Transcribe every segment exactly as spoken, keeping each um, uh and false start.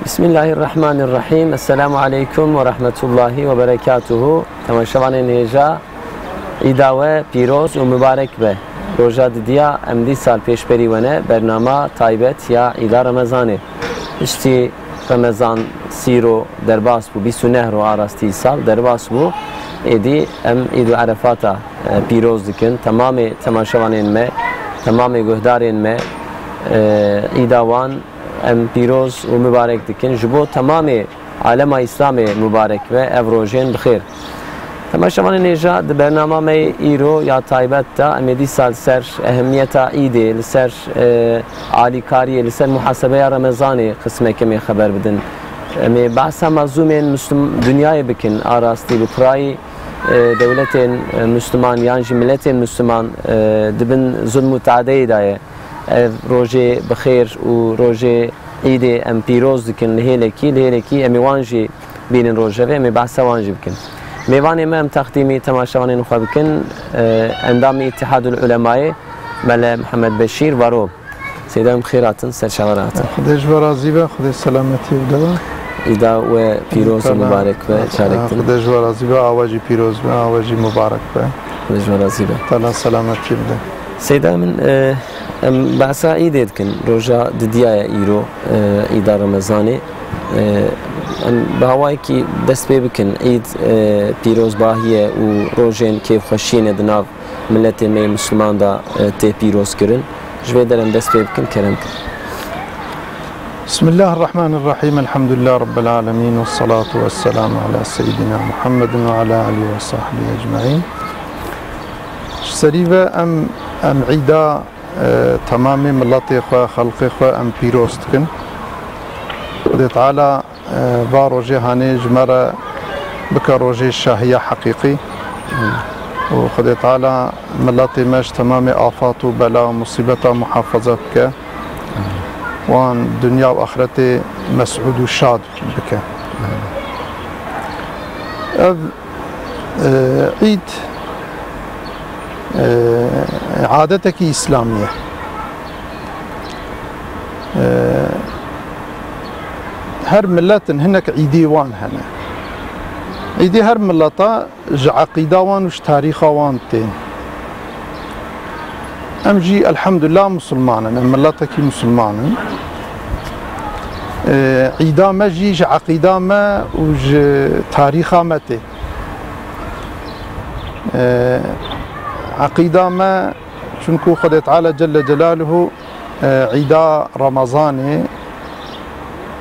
Bismillahirrahmanirrahim. Esselamu aleykum ve rahmetullahi ve berekatuhu. Temaşevanên hêja, îda we pîroz û mubarek be. Roja didiya em dîsal pêşberî we ne bernama taybet ya îda Remezanê. Piştî Remezan sî ro derbas bû, bîst û neh ro arastî sal derbas bû. Êdî em Îd û Erefata, e, pîroz dikin. Temamê temaşevanên me, temamê guhdarên me, e, îda wan em pîroz û mubarek dikin. Ji bo temamê alema Îslamê mubarek be, ev rojên bi xêr. Temaşevanên hêja, di bernama me yê îro ya taybet de em ê dîsa li ser ehemmiyeta Îdê, li ser, e, alîkariyê, li ser muhasebeya Remezanê qismeke me xeber bidin. Em ê behsa mezlûmên Müslüm-, dinyayê bikin, a rastî bi kurayî, e, dewletên, e, Müslüman yan jî miletên Müslüman, e, di bin zulm û teadeyê de ye. Ev rojê bi xêr û rojê Îdê em pîroz dikin li hêlekî, li hêlekî em ê wan jî bînin rojevê, em ê behsa wan jî bikin. Mêvanê me em texdîmî temaşevanên xwe bikin, e, endamê Îtihadul Ulemayê, Mele Mihemed Beşîr Varo. Seyda em xêr hatin, ser çava re hatin. Xwedê ji we razî be, Xwedê selametiyê bide we. Îda we pîroz û Înşallah. Mubarek be, carek din. Xwedê ji we razî be, a we jî pîroz be, a we jî mubarek be. Xwedê ji we razî be. Teala selametiyê bide. Seyda min, e, em behsa Îdê dikin. Roja didiya ye îro, e, Îda Remezanê. E, em bi hawayekî dest pê bikin. Îd, e, pîrozbahî ye û rojên kêfxweşiyê ne di nav miletê me yê Misliman de, e, tê pîroz kirin. Ji vê der em dest pê bikin, kerem kin. Bismillahirrahmanirrahim. Elhamdülillah Rabbil alemin. Vessalatu vesselamu ala seyyidina Muhammedin ve ala alihi ve sahbihi ecmaîn. Ji serî ve em, em îda, e, temamê miletê xwe, xelqê xwe em pîroz dikin. Xwedê Teala, e, va rojê hanê ji me re bike rojê şahiya heqîqî. Û Xwedê Teala miletê me ji temamê afat û bela û musîbeta muhafaza bike. Wan dinya û axretê mesûd û şad bike. Ev, e, Îd, e, adetekî îslamî ye. E, her miletin hinek îdî wan hene. Îdî her mileta ji eqîda wan û ji tarîxa wan tên. Em jî elhamdulillah musulman in, em miletekî musulman in. Ee, îda me jî ji eqîda me û ji tarîxa me tê. Ee, eqîda me, çunku Xwedê Teala Celle Celaluhu, e, îda Ramazanê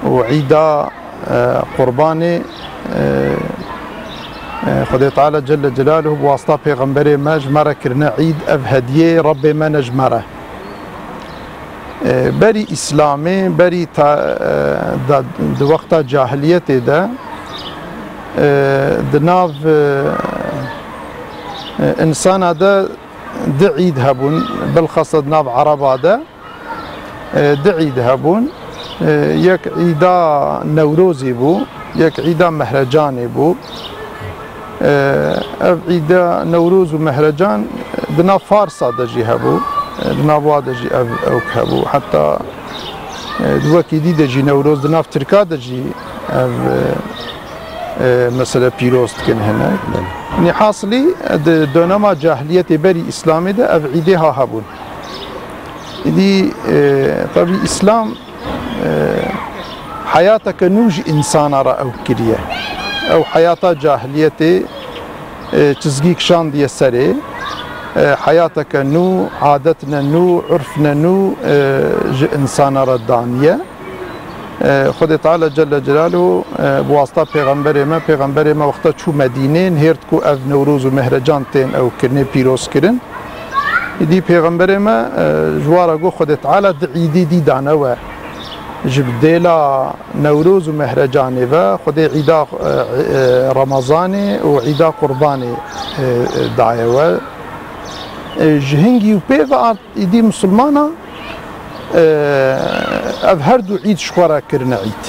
û îda, e, Qurbanê, e, e, Xwedê Teala Celle Celaluhu bi wasta pêxemberê me ji me re kirine îd, ev hediyê Rebbê me ne ji me re. E, berî Îslamê, berî ta-, e, da, di wexta cahiliyetê de, e, di nav, e, e, insana de du îd hebûn, bilxasa di nav Ereba de, e, du îd hebûn. E, yek îda Newrozê bû, yek îda Mehrecanê bû. E, ev îda Newroz û Mehrecan di nav Farsa de jî hebû. E, di nav wa de jî ev ewk hebû. Heta, e, di wekî dî de jî Newroz di nav Tirka de jî ev, e, e, mesele pîroz dikin hinek. Belê. Nîhasilî, di dönema cahiliyetê berî Îslamê de ev îdê ha hebûn. Îdî, e, tabî Îslam, e, heyateke nû ji însana re ew kiriye. Ew heyata cahiliyetê, e, çizgî kişandiye serê. E, heyateke nû, adetine nû, urfine nû, e, ji însana re daniye. E, Xwedê Teala Celle Celaluhu, e, bi wasta pêxemberê me, pêxemberê me wexta çû Medînê, nihêrt ku ev Newroz û Mehrecan tên ew kirinê, pîroz kirin. Îdî pêxemberê me, e, ji wa re got, Xwedê Teala du îdî dî dane we. Ji dêla Newroz û Mehrecanê ve Xwedê îda, e, e, Remezanê û îda Qurbanê, e, e, daye we. E, ji hingî û pê ve art Îdî misilmana, e, ev her du îd ji xwe re kirine îd.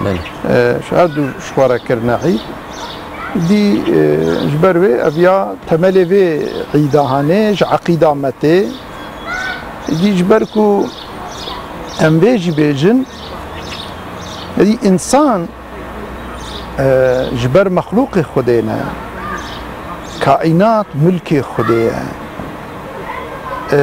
Belê. E, ji her du ji xwe re kirine îd. Îdî, e, ji ber wê ev ya temelê vê îda hanê ji eqîda me tê. Îdî ji ber ku em vê jî bêjin, Êdî însan, e, ji ber mexlûqê Xwedê ne. Kaînat milkê Xwedê ye. E,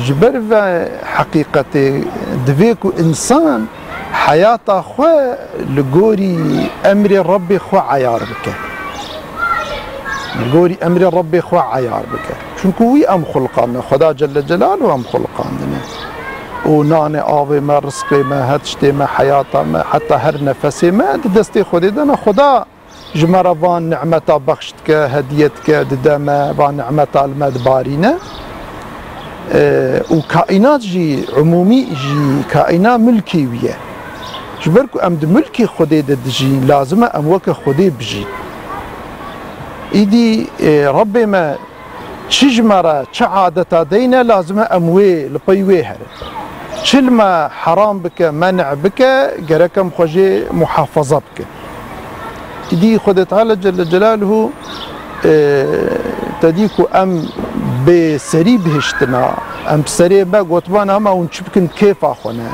ji ber ve heqîqetê divê ku însan heyata xwe li gorî emrê Rebbê xwe eyar bike. Li gorî emrê Rebbê xwe eyar bike. Çunku wî em xuliqandine. Xweda Celle Celaluhu em xuliqandine. Û nanê avê me, rizqê me, her tiştê me, heyata me, heta her nefesê me di destê Xwedê de ne. Xweda ji me re van nimeta bexş dike, hediye dike, dide me, van nimeta li me dibarîne. E, û kaînat jî, umûmî jî, kaîna milkê wî ye. Ji ber ku em di milkê Xwedê de dijîn, lazim e em weke Xwedê bijîn. Îdî, e, Rebbê me çi ji me re, çi adeta deyne, lazim e em wê, li pey wê herin. Çi li me heram bike, men'e bike, gerek em xwe jê muhafaza bikin. Îdî Xwedê Teala Celle Celaluhu, e, te dî ku em bê serî bihiştina, em bi serê me gotiban, hema hûn çi bikin, kêfa xwe ne.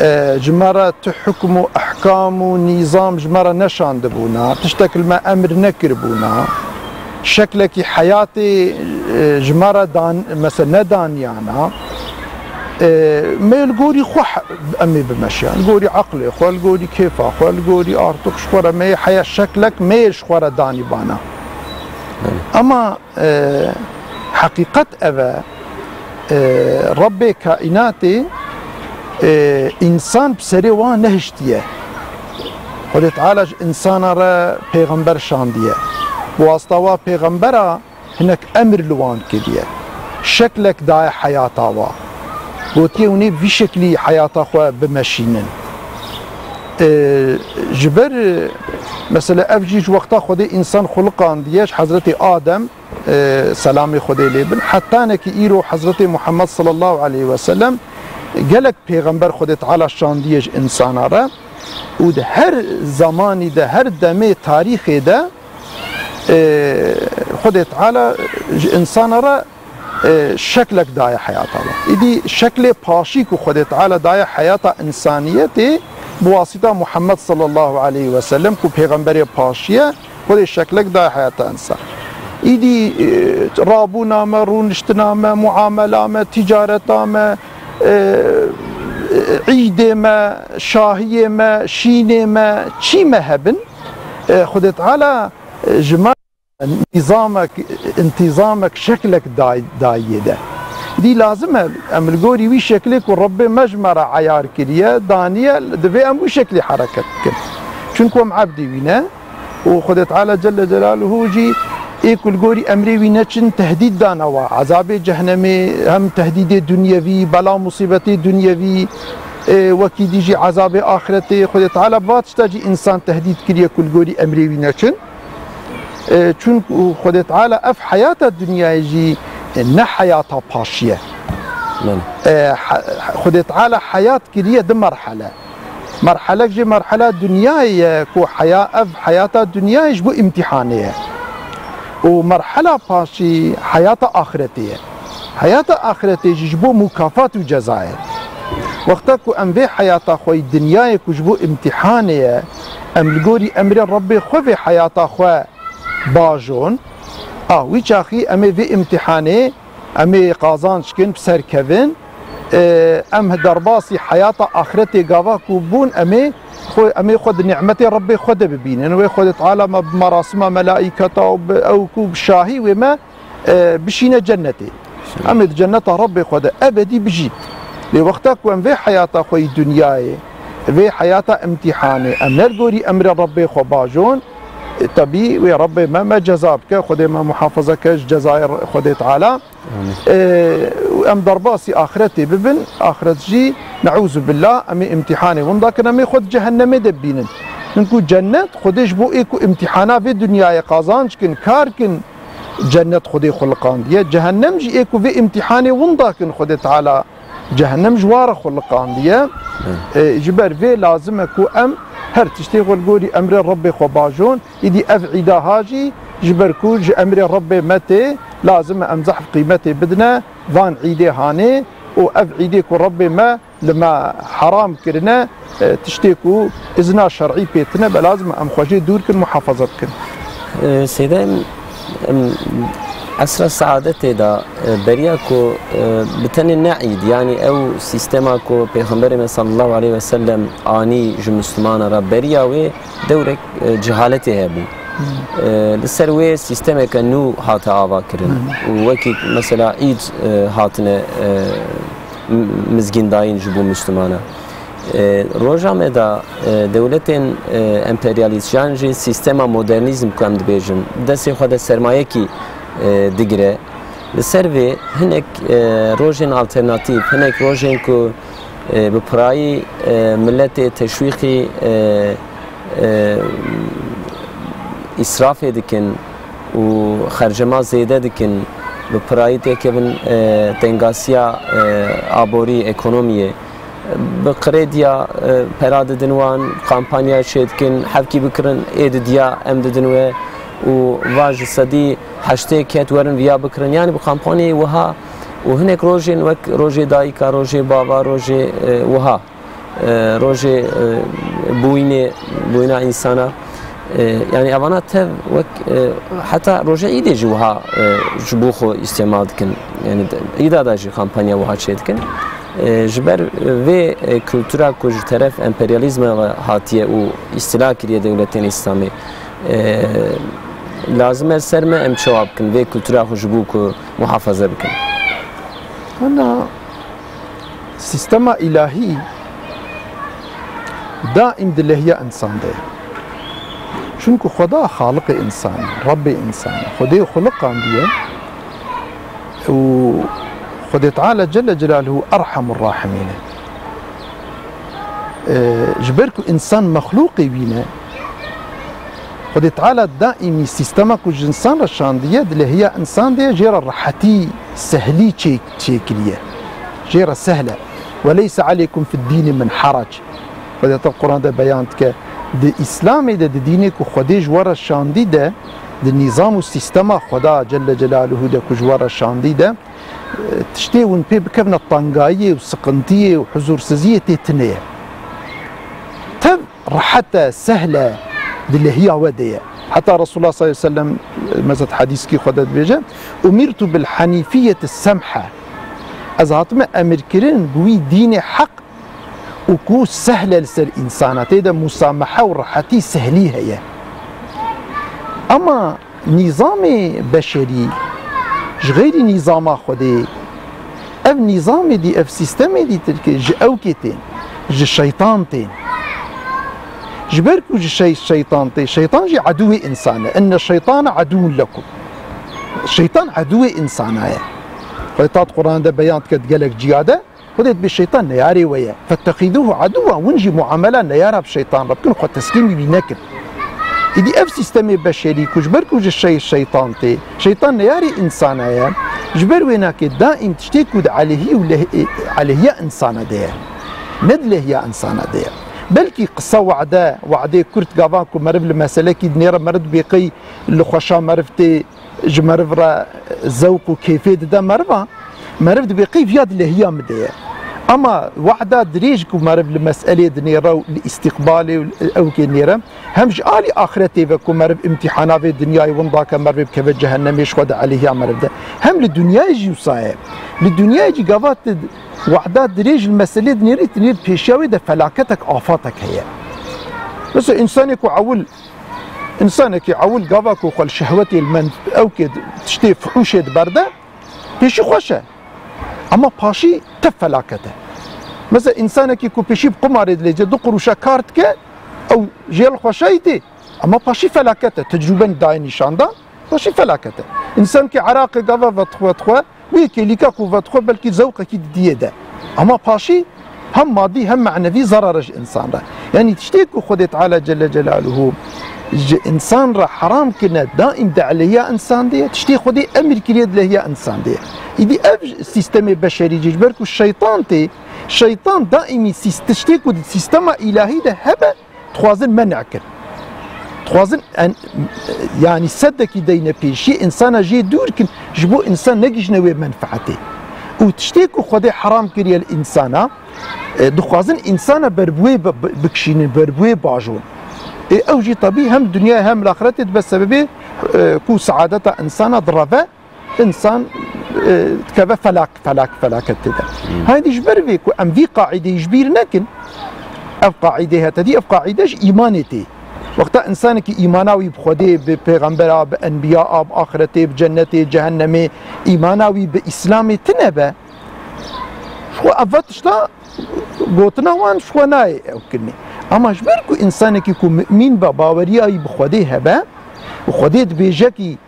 E, ji me re tu hukm û ehkam û nîzam ji me re neşandibûna, tiştek li me emir nekiribûna, şeklekî heyatê, e, ji me re dan-, mesela nedaniyana. E, me li gorî xwe he-, em ê bimeşiyan. Li gorî eqlê xwe, li gorî kêfa xwe, li gorî artix ji xwe re me yê heya şeklek me yê ji xwe re danîbana. Belê. Ama, e, heqîqet ev e, e, Rebbê kaînatê, e, însan bi serê wan nehiştiye. Xwedê Teala ji însana re pêxember şandiye. Bi wasta wa pêxembera hinek emir li wan kiriye. Şeklek daye heyata wa. Gotiye hûn ê vî şeklî heyata xwe bimeşînin. E, ji ber, e, mesela ev jî ji wexta Xwedê însan xuliqandiye, ji Hezretê Adem, e, selamê Xwedê lê bin, hetanekî îro Hezretê Muhammed sallallahu aleyhi ve sellem gelek pêxember Xwedê Teala şandiye ji însana re û di her zemanî de, her demê tarîxê de, e, Xwedê Teala ji însana re, e, şeklek daye heyata we. Îdî şeklê paşî ku Xwedê Teala daye heyata însaniyetê bi wasîta Muhammed sallallahu aleyhi ve sellem ku pêxemberê paşî ye, Xwedê şeklek daye heyata însan. Îdî, e, rabûna me, rûniştina me, muamela me, ticareta me, e, e, îdê me, şahiyê me, şînê me, çî me hebin, e, Xwedê Teala, e, ji me nîzamek, întizamek, şeklek day-, dayiye de. Dî lazim e em li gorî wî şeklê ku Rebbê me ji me re eyar kiriye, daniye, divê em wî şeklî hereket bikin. Çunku em ebdê wî ne. Û Xwedê Teala Celle Celaluhu jî ê ku li gorî emrê wî neçin tehdîd dane wa. Ezabê cehnemê hem tehdîdê dunyevî, bela musîbetê dunyevî, e, wekî dî jî ezabê axretê. Xwedê Teala bi va tişta jî însan tehdîd kiriye ku li gorî emrê wî neçin. E, çunku Xwedê Teala ev heyata dinyayê jî, e, ne heyata paşî ye. Belê. E, he-, Xwedê Teala heyat kiriye di merhele. Merhelek jî merhela dinyayê ye ku heya-, ev heyata dinyayê ji bo îmtîhanê ye. Û merhela paşî heyata axretê ye. Heyata axretê jî ji bo mukafat û ceza ye. Wexta ku em vê heyata xwe yî dinyayê ku ji bo îmtîhanê ye, em li gorî emrê Rebbê xwe vê heyata xwe bajon, a wî çaxî em ê vê îmtîhanê em ê qazanc kin, bi ser kevin, e, em derbasî heyata axretê gava ku bûn, em ê xwe, em ê xwe di nîmetê Rebbê xwe de bibînin. Wê Xwedê Teala me bi merasima melaîketa û bi ew ku bi şahî wê me, e, bişîne cennetê. Em ê di cenneta Rebbê xwe de ebedî bijîn. Lê wexta ku em vê heyata xwe yî dinyayê, vê heyata îmtîhanê, em ne li gorî emrê Rebbê xwe bajon, e, tebî wê Rebbê me, me ceza bike, Xwedê me muhafaza ke ji cezayê Re-, Xwedê Teala. Amîn. E, û em derbasî axretê bibin, axiret jî, neûzubillah, em ê îmtîhanê winda kin, em ê xwe di cehennemê de bibînin. Çunku cennet, Xwedê ji bo ê ku îmtîhana vê dinyayê qazanc kin, kar kin, cennet Xwedê xuliqandiye. Cehennem jî ê ku vê îmtîhanê winda kin Xwedê Teala cehennem ji wa re xuliqandiye. Hı. E, ji ber vê lazim e ku em her tiştê xwe li gorî emrê Rebbê xwe bajon. Îdî ev îda ha jî ji ber ku ji emrê Rebbê me tê, lazim e em zehf qîmetê bidine van îdê hanê û ev îdê ku Rebbê me Li me heram kirine, e, tiştê ku izna şer'î pê tine, be lazim em xwe jê dûr kin, muhafaza bikin. E, Seyda, em, em, esra saadetê de, e, beriya ku, e, bi tenê ne îd, yanî ew sîstema ku Pêxemberê me sallallahu aleyhi ve sellem anî ji Mislimana re, beriya wê dewrek, e, cehaletê hebû. E, li ser wê sîstemeke nû hate ava kirin. Û wekî mesela îd, e, hatine, e, m-, mizgîndayîn ji bo Mislimana. E, roja me de, e, dewletên, e, emperyalîst yan jî sîstema modernîzm ku em dibêjin, destê xwe de sermayekî, e, digire. Li ser vê hinek, e, rojên alternatîf, hinek rojên ku, e, bi pirayî, e, miletê teşwîqî, e, e, îsrafê dikin û xercema zêde dikin, bi pirayî têkevin, e, tengasiya, e, aborî, ekonomiyê. Bi krediya, e, pera didin wan, kampanya çêdikin, hevkî bikirin, ê didiya em didin we û va ji sedî heştê ket werin viya bikirin. Yani bi kampanyayê wiha û hinek rojên wek rojê dayika, rojê bava, rojê, e, wiha, e, rojê, e, bûyînê, bûyîna însana, e, yani evana tev wek, e, heta rojê îdê jî wiha, e, ji bo xwe îstîmal dikin. Yani de-, îda da jî kampanya wiha çêdikin. E, ji ber vê, e, kultura ku ji teref emperyalîzme ve hatiye û îstîla kiriye dewletên Îslamê, e, lazim e ser me em çawa bikin vê kultura xwe ji bo ku muhafaze bikin. Ana sîstema îlahî daîm di lehiya însan de ye. Çunku Xweda xaliqê însan e, Rebbê însan e. Xwedê xuliqandiye û Xwedê Teala Celle Celaluhu Erhamur Rahimîn e. E, ji ber ku însan mexlûqê wî ne, Xwedê Teala daîmî sîstema ku ji însan re şandiye, di lehiya însan de ye, jê re rehetî, sehlî çê-, çêkiriye. Jê re sehl e. "Ve leyse aleykum fid dîni min harac." Xwedê Teala Quran de beyan dike, di Îslamê de, di dînê ku Xwedê ji we re şandî de, di nîzam û sîstema Xweda Celle Celaluhu de ku ji we re şandî de, e, tiştê hûn pê bikevine tengayiyê û siqintiyê û huzursiziyê tê tine ye. Tev rehet e, sehl e, di lehiya we de ye. Heta Resulullah sallallahu aleyhi ve sellem, e, mezet hadîskî xwe de dibêje, "Umirtu bil hanîfiyeti semhe." Ez hatime emirkirin bi wî dînê heq û ku sehl e li ser însana, tê de musamahe û rehetî, sehlî heye. Ama nîzamê beşerî, ji xeyrî nîzama Xwedê, ev nîzamê dî, ev sîstemê dî tirkê ji ewkê tên, ji şeytan tên. Ji ber ku ji şey-, şeytan tê, şeytan jî edûwê însan e. "Inne şeytane edûn lekum." Şeytan edûwê însana ye. Xwedê Teala Quran de beyan dike di gelek ciya de. Xwedê dibê şeytan neyarê we ye. "Fettexîdûhu edûwa", hûn jî muamela neyara bi şeytan re bikin, xwe teslîmî wî nekin. Îdî ev sîstemê beşerî ku ji ber ku ji şey-, şeytan tê, şeytan neyarê însana ye, ji ber wê nakê daîm tiştê ku di aleyhî û leh-, e, aleyhiya însana de ye. Ne di lehiya însana de ye. Belkî qisa wade, wadê kurt gava ku meriv li meselekî dinêre, meriv dibê qey li xweşa meriv tê, ji meriv re zewq û kêfê dide meriva, meriv dibê qey viya di lehiya min de ye. Ama wehda dirêj ku meriv li meselê dinêre û li îstîqbalê û li ewkê nêre, hem ji alî axretê ve ku meriv îmtîhana vê dinyayê winda ke merivê bikeve cehennemê ji xwe di aleyhiya meriv de, hem li dinyayê jî wisa ye. Li dinyayê jî gava tu wehda dirêj li meselê dinêrî, tu nêr pêşiya wê de felaketek, afatek heye. Mesela însanê ku ewil Însanekî ewil gava ku xwe li şehwetê, li men-, ewkê, tiştê fihûşê diberde, pêşî xweş e. Ema paşî tev felaket e. Mesela însanekî ku pêşî bi qumarê dilêce, du qurûşa kar dike, ew jê li xweşayî tê. Ema paşî felaket e. Tecrûben daye nîşan dan, paşî felaket e. Însankî eraqê gava vedixwe, vedixwe, Wê kêlîka ku vedixwe belkî zewqekî didiyê de. Ama paşî hem madî hem manevî zarar e ji însan re. Yanî tiştê ku Xwedê Teala Celle Celaluhu ji însan re heram kirine, daîm di aleyhiya însan de ye, tiştê Xwedê emir kiriye di lehiya însan de ye. Îdî ev sîstemê beşerî jî ji ber ku şeytan tê, şeytan daîmî sîs-, tiştê ku di sîstema îlahî de hebe, dixwazin men'a kin. Dixwazin en-, yanî sedekî deyne pêşî, însana jê dûr kin, ji bo însan negihîjne wê menfeetê. Û tiştê ku Xwedê heram kiriye li însana, e, dixwazin însana ber bi wê bi-, bi-, bikişînin, ber bi wê bajon. Ê ew jî tebî hem dinyayê hem li axretê dibe sebebê, e, ku seadeta însana direve, însan, e, dikeve felak, felak, felaket tê de. Haydî ji ber vê ku em vî qaîdeyê ji bîr nekin, ev qaîdê hete dî, ev qaîde ji îmanê tê. Wexta însanekî îmana wî bi Xwedê, bi pêxembera, bi enbiya, bi axretê, bi cennetê, cehennemê, îmana wî bi Îslamê tine be, ji xwe ev tişta gotina wan ji xwe nayê ew kirinê. Ama ji ber ku însanekî ku mumîn be, baweriya wî bi Xwedê hebe û Xwedê dibêje kî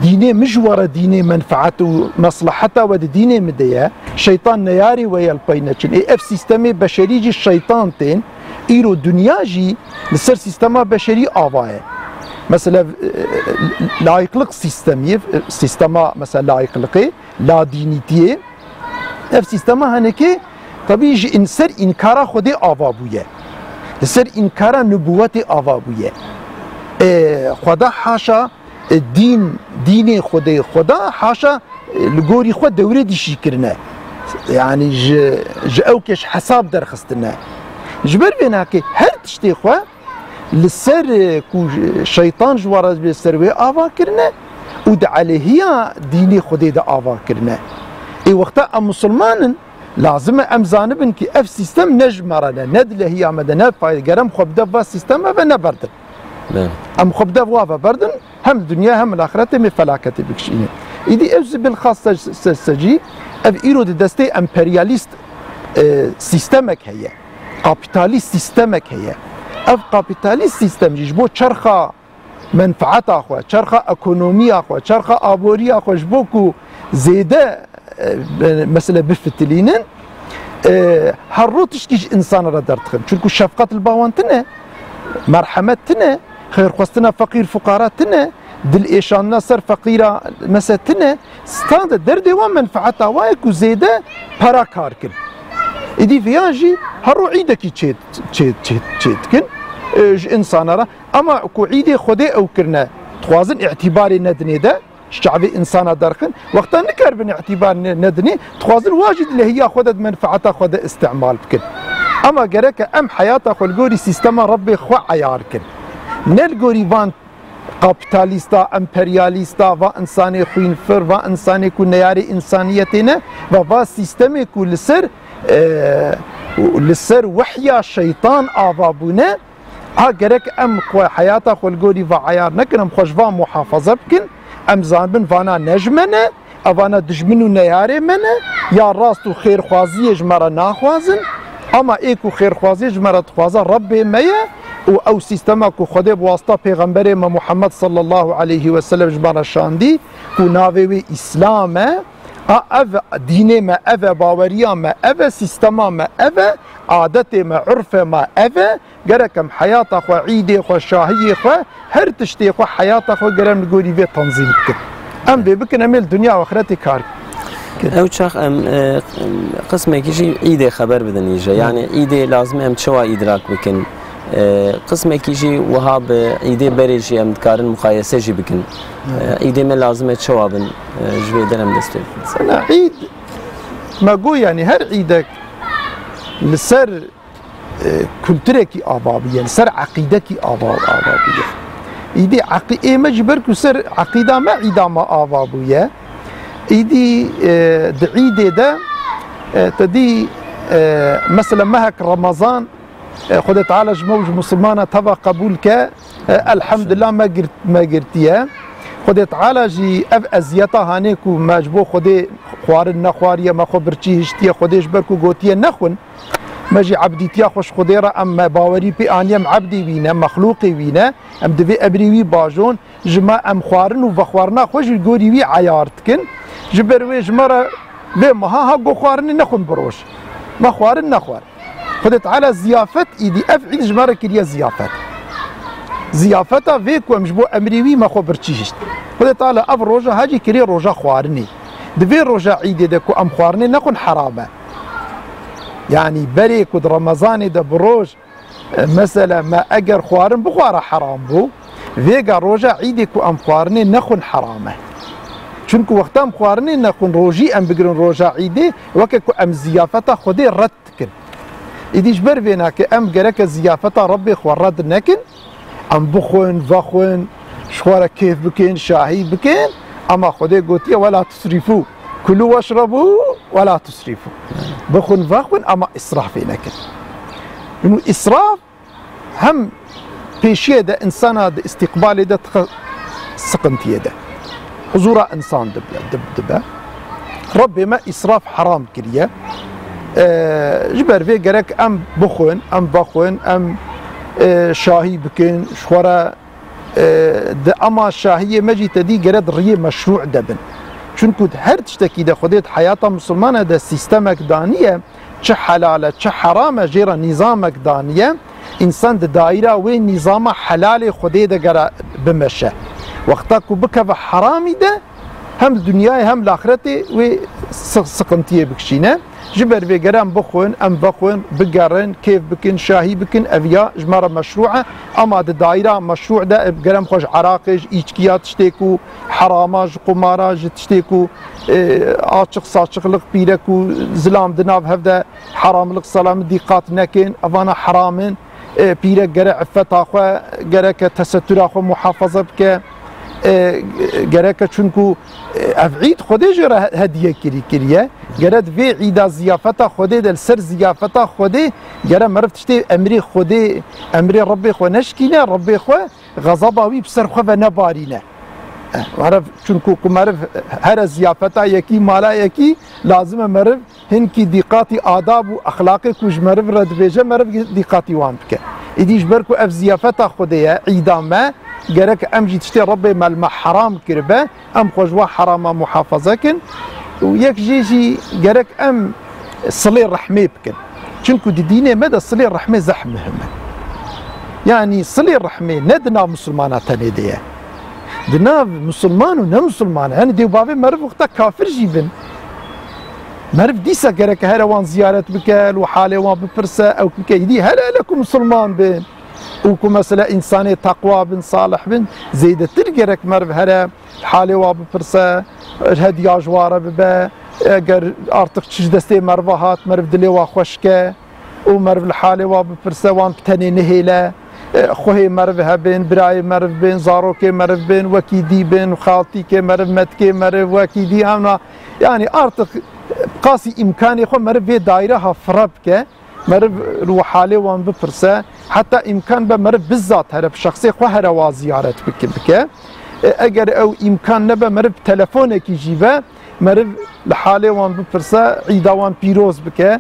dînê min ji we re dînê menfeet û mesleheta we di dînê min de ye, şeytan neyarê we ye li pey neçin. Ê ev sîstemê beşerî jî şeytan tên, îro dinya jî li ser sîstema beşerî ava ye. Mesela, e, layıklık sîstemî, e, sîstema mesela layıklıkê, ladînîtiyê, ev sîstema henekê tebî ji în-, ser înkara Xwedê ava bûye. Li ser înkara nubûwetê ava bûye. E, Xweda haşa, e, dîn, dînê Xwedê, Xweda haşa, e, li gorî xwe dewrê dî şî kirine. Yanî ji, ji ew keş hesab derxistine. Ji ber vê nakê her tiştê xwe li ser, e, ku şeytan ji we re bê ser wê ava kirine û di aleyhiya dînê Xwedê de ava kirine. Ê wexta em musulman in, lazim e em zanibin ki ev sîstem ne ji me re ne, ne di lehiya me de ne fayde. Ger em xwe bi dev va sîsteme ve neberdin. Belê. Em xwe bi dev wa ve berdin, hem li dinya hem li axretê mê felaketê bikişînin. Îdî ew zî bilxas se-, se-, secî, ev îro di destê emperyalîst, e, sîstemek heye. Kapîtalîst sîstemek heye. Ev kapîtalîst sîstem jî ji bo çerxa menfeeta xwe, çerxa ekonomiya xwe, çerxa aboriya xwe ji bo ku zêde, e, mesela bifitilînin, e, her roj tişkî ji însanan re derdixin. Çunku şefqet li ba wan tine, merhemet tine, xêrxwestina feqîr fuqara tine, dilêşandina ser feqîra mese tine, stade derdê wan menfeeta wa ye ku zêde pera kar kin. Êdî viyan jî her roj îdekî çê, çê, çê, çê dikin, e, ji însana re. Ama ku îdê Xwedê ew kirine, dixwazin îtîbarê nedinê de, ji çavê însana derxin. Wexta nikaribin îtîbar ne-, nedinê, dixwazin wa jî di lehiya xwe de, di menfeeta xwe de îstîmal bikin. Ama gereke em heyata xwe li gorî sîstema Rebbê xwe eyar kin. Ne li gorî van kapîtalîsta, emperyalîsta, va însanê xwînfir, va însanê ku neyarê însaniyetê ne, va, va sîstemê ku li ser, e, li ser wehya şeytan ava bûne, a gerek em xwe heyata xwe li gorî va eyar nekin, em xwe ji van muhafaza bikin, em zanibin vana ne ji me ne, Evana dijmin û neyarê me ne, ya rast û xêrxwaziyê ji me re naxwazin. Ama ê ku xêrxwaziyê ji me re dixwaze Rebbê me ye û ew sîstema ku Xwedê bi wasita Pêxemberê me Muhammed sallallahu aleyhi ve sellem ji me re şandî, ku navê wê Îslam e, a ev dînê me ev e, baweriya me ev e, sîstema me ev e, adetê me, urfê me ev e, Gerek em heyata xwe, îdê xwe, şahiyê xwe, her tiştê xwe, heyata xwe ger em li gorî vê tenzîm bikin. Em vê bikin, em ê li dinya û axretê kar bikin. Ew çax em, e, qismekî jî îdê xeber bidin îje. Hı. Yani îdê lazim em çawa îdrak bikin? E, qismekî jî wiha bi îdê berê jî em dikarin muqayese jî bikin. Hı. E, îdê me lazim e çawa bin, e, ji vê der em dest pê bikin? Mesela îd, me got, yani her îdek li ser e, kulturekî ava bûye, li ser eqîdekî ava, ava bûye. Îdî eqî-, ê me ji ber ku ser eqîda me, îda me ava bûye. Îdî, e, di îdê de, e, te dî, e, mesela mehek Remezan, e, Xwedê Teala ji me û ji misilmana teva qebûl ke, e, elhamdulillah me girt-, me girtiye. Xwedê Teala jî ev eziyeta hanê ku me ji bo Xwedê xwarin nexwariye, me xwe birçî hiştiye, Xwedê ji ber ku gotiye nexwin, Me jî ebdîtiya xwe ji Xwedê re em, me bawerî pê aniye, em ebdê wî ne, mexlûqê wî ne, em divê emrê wî bajon, ji me em xwarin û vexwarina xwe ji gorî wî eyar dikin. Ji ber wê ji me re vê meha ha got xwarinê nexwin bi roj. Me xwarin nexwar. Xwedê Teala ziyafet îdî, ev îd ji me re kiriye ziyafet. Ziyafeta vê ku em ji bo emrê wî me xwe birçî hişt. Xwedê Teala ev roja ha jî kiriye roja xwarinê. Di vê roja îdê de ku em xwarinê nexwin heram e. Yanî berê ku di Remezanê de bi roj, e, mesela me eger xwarin bixwara heram bû, vêga roja îdê ku em xwarinê nexwin heram e. Çunku wexta em xwarinê nexwin, rojî em bigirin roja îdê, weke ku em ziyafeta Xwedê red dikin. Îdî ji ber vêna ke em gereke ziyafeta Rebbê xwe red nekin, em bixwin, vexwin, ji xwe re kêf bikin, şahî bikin, ema Xwedê gotiye, "Wela tusrîfû, kulû weşrebû, wela tusrîfû." Bixwin, vexwin, ema îsrafê nekin. Û îsraf hem pêşiyê de însana di îstîqbalê de dixe siqintiyê de. Huzûra însan dibe, dib-, dibe. Rebbê me îsraf heram kiriye. Ee, ji ber vê gerek em bixwin, em vexwin, em, e, şahî bikin, ji xwe re, e, di ema şahiyê me jî tedî gere di riyê meşrû de bin. Çunku her tiştekî de Xwedê di heyata misilmana de sîstemek daniye, çi helal e, çi heram e, jê re nîzamek daniye. Însan di daîra wê nîzama helalê Xwedê de gere bimeşe. Wexta ku bikeve heramî de, hem di dinyayê hem li axretê wê si-, siqintiyê bikişîne. Ji ber vê gere em bixwin, em vexwin, bigerin, kêf bikin, şahî bikin, ev ya ji me re meşrû e. Ama di daîra meşrû de gere em xwe ji eraqê, ji îçkiya, tiştê ku herama, ji qumara, ji tiştê ku, e, açiq saçiqlik, pîrek û zilam di nav hev de heramlik, selamî dîqat nekin, evana heram in. E, pîrek gere iffeta xwe, gereke tesettüra xwe muhafaza bike. E, gereke çunku, e, ev îd Xwedê jê re he-, hediye kirî kiriye. Gere di vê îda ziyafeta Xwedê de, li ser ziyafeta Xwedê, gere meriv tiştê emrê Xwedê, emrê Rebbê xwe neşkîne, Rebbê xwe xezaba wî bi ser xwe ve nebarîne. E, meriv, çunku ku meriv here ziyafeta yekî, mala yekî, lazim e meriv hinkî dîqatî adab û exlaqê ku ji meriv re dibêje, meriv dîqatî wan bike. Îdî ji ber ku ev ziyafeta Xwedê ye, îda me, gerek em jî tiştê Rebbê me li me heram kiribe, em xwe ji wa herama muhafaza kin û yek jê jî gerek em silê rehmê bikin. Çunku di dînê me de silê rehmê zehf muhim e. Yanî silê rehmê ne di nav misilmana tenê de ye. Di nav misilman û ne misilman, yanî dê û bavê meriv wexta kafir jî bin. Meriv dîsa gereke here wan ziyaret bike, li halê wan bipirse, ew bike. Îdî hele hele ku misilman bin û ku mesela însanê teqwa bin, salih bin, zêdetir gerek meriv here li halê wan bipirse, hediya ji wan re bibe. Eger artık çi ji destê meriva hat, meriv dilê wan xweş ke. Û meriv li halê wa bipirse, wan bi tenê nihêle. E, xwehê meriv hebin, birayê meriv bin, zarokê meriv bin, wekî dî bin, xaltîkê meriv, metkê meriv, wekî dî, emna, yanî artık qasî îmkanê xwe meriv vê daîreha fire bike, meriv li halê wan bipirse, heta îmkan be meriv bizzat here, bi şexsê xwe here wa ziyaret bike, bike. E, eger ew îmkan nebe, meriv bi telefonekî jî be, meriv li halê wan bipirse, îda wan pîroz bike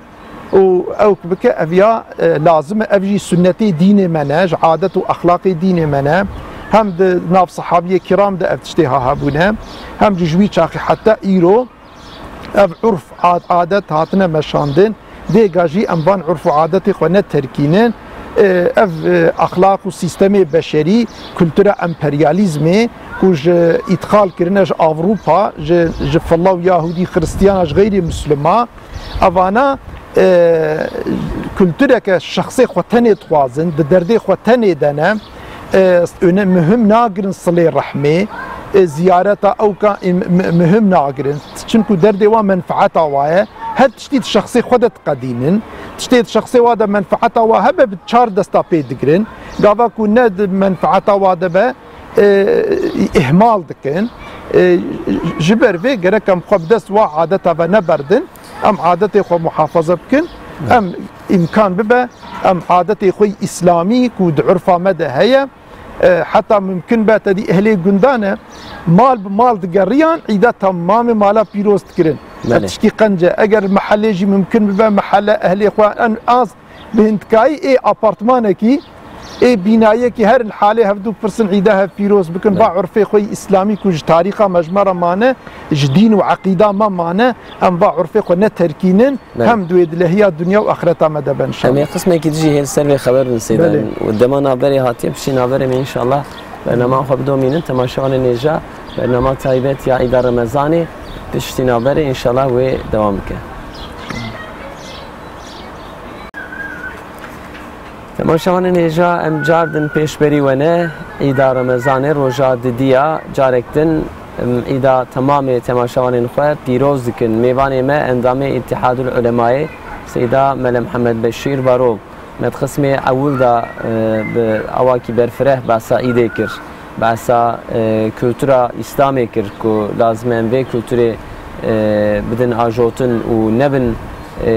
û ew bike, ev ya, e, lazim e, ev jî sunnetê dînê me ne, ji adet û exlaqê dînê me ne. Hem di nav sehabiyê kiram de ev tiştê ha hebûne, hem jî ji wî çaxî heta îro ev urf, ad-, adet hatine meşandin. Vêga jî em van urf û adetê xwe neterkînin. E, ev, e, exlaq û sîstemê beşerî, kultura emperyalîzmê ku ji îtxal kirine ji Avrupa, ji, ji filla û Yahûdî, Xiristiyana, ji xeyrî Mislima, evana, e, kultureke şexsê xwe tenê dixwazin, di derdê xwe tenê de ne, e, öne muhim nagirin silê rehmê, e, ziyareta ewka, e, mu-, muhim nagirin. Çinku derdê wa menfeeta wa ye. Her tiştî di şexsê xwe de diqedînin. Tiştê di şexsê wa de menfeeta wa hebe bi çar desta pê digirin. Gava ku ne di menfeeta wa de be, e, îhmal dikin. E, ji ber vê gerek em xwe bi dest wa adeta ve neberdin. Em adetê xwe muhafaza bikin. Em îmkan bibe, em adetê xwe îslamî ku di urfa me de heye, e, heta mumkin be te dî ehlê gundan e, mal bi mal digeriyan, îda temamê mala pîroz dikirin. Belê. Ev tişkî qenc e. Eger mehellê jî mumkin bibe, mehelle ehlê xwe en az bi hindkayî ê apartmanekî, ê bînayekî herin halê hevdû pirsin, îda hev pîroz bikin. Belê. Va urfê xwe yî îslamî ku ji tarîxa me ji me re mane, ji dîn û eqîda me mane, em va urfê xwe neterkînin, Belê. hem di wê dilehiya dinya û axireta me de be inşallah. Em ê qismekî dijî hê li ser vê xeber bin seydan. Belê. Û dema navberê hatiye piştî navberê me inşallah bernama xwe bidomînin. Temaşevanên hêja, bernama taybet ya Îda Remezanê piştî navberê inşallah wê dewam bike. Temaşevanên hêja, em car din pêşberî we ne. Îda Remezanê roja didiya, carek din, em, îda temamê temaşevanên xwe pîroz dikin. Mêvanê me endamê Îtîhadul Ulemayê, Seyda Mele Mihemed Beşîr Barok, me di qismê ewil de, e, bi awakî berfireh behsa îdê kir. Behsa, e, kultura Îslamê kir ku lazim e em vê kulturê, e, bidin ajotin û nebin, e,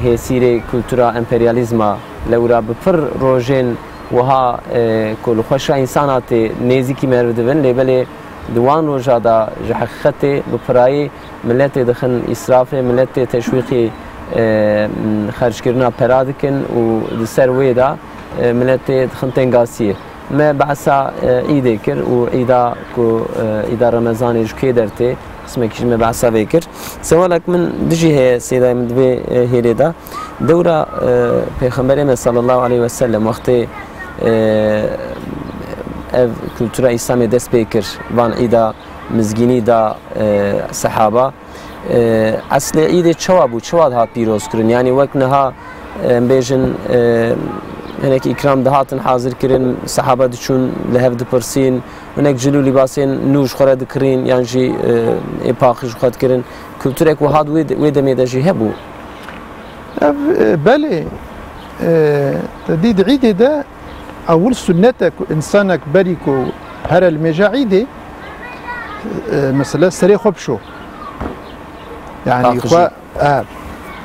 hêsîrê kultura emperyalîzma. Lewra bi pir rojên wiha, e, ku li xweşa însana tê nêzîkî meriv dibin, lê belê di wan roja de ji heqîqetê bi pirayî miletê dixin îsrafê, miletê teşwîqî, e, xerckirina pera dikin û di ser wê de, e, miletê dixin tengasiyê. Me behsa, e, îdê kir û îda ku, e, îda Remezanê ji kê dertê, qismekî ji me behsa vê kir. Sewalek min dijî heye, Seyda, min di vê, e, hêlê de. Dewra, e, Pêxemberê me sallallahu aleyhi ve sellem wextê, e, ev kultura Îslamê dest pê kir, van îda mizgînî da, e, sehaba. E, eslê îdê çawa bû, çawa dihat pîroz kirin? Yanî wek niha, e, em bêjin, e, hinek îkram dihatin hazir kirin, sehaba diçûn li hev dipirsîn, hinek cil û lîbasên nû ji xwe re dikirîn, yan jî, e, ê paqij ji xwe dikirin. Kulturek wiha di wê, wê demê de jî hebû. Ev, e, belê, e, te dî di îdê de ewil sunnet e ku însanek berî ku here li mêja îdê, e, mesela serê xwe bişo. Yani Paqijî. Xwe, e,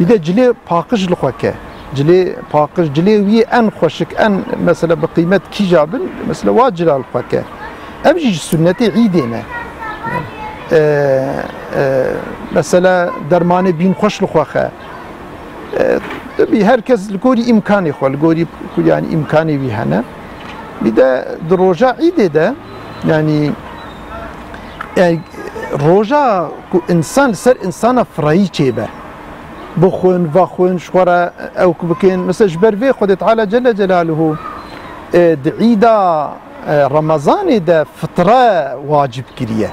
bir de cilê paqij li xwe ke. Cilê paqij, cilê wî en xweşik, en mesela bi qîmet kîja bin, mesela wa cila li xwe ke. Ev jî ji sunnetê îdê ne. E, e, mesela dermanê bîn xweş li xwe xe. E, tabii her kes li gorî îmkanê xwe, li gorî ku, yani, îmkanê wî hene. Bir de di roja îdê de, yani, yani, roja ku însan li ser însana firayî çêbe. Bixwin, vexwin, ji xwe re ewk bikin. Mesela ji ber vê Xwedê Teala Celle Celaluhu, e, di îda, e, Remezanê de fitre wacib kiriye.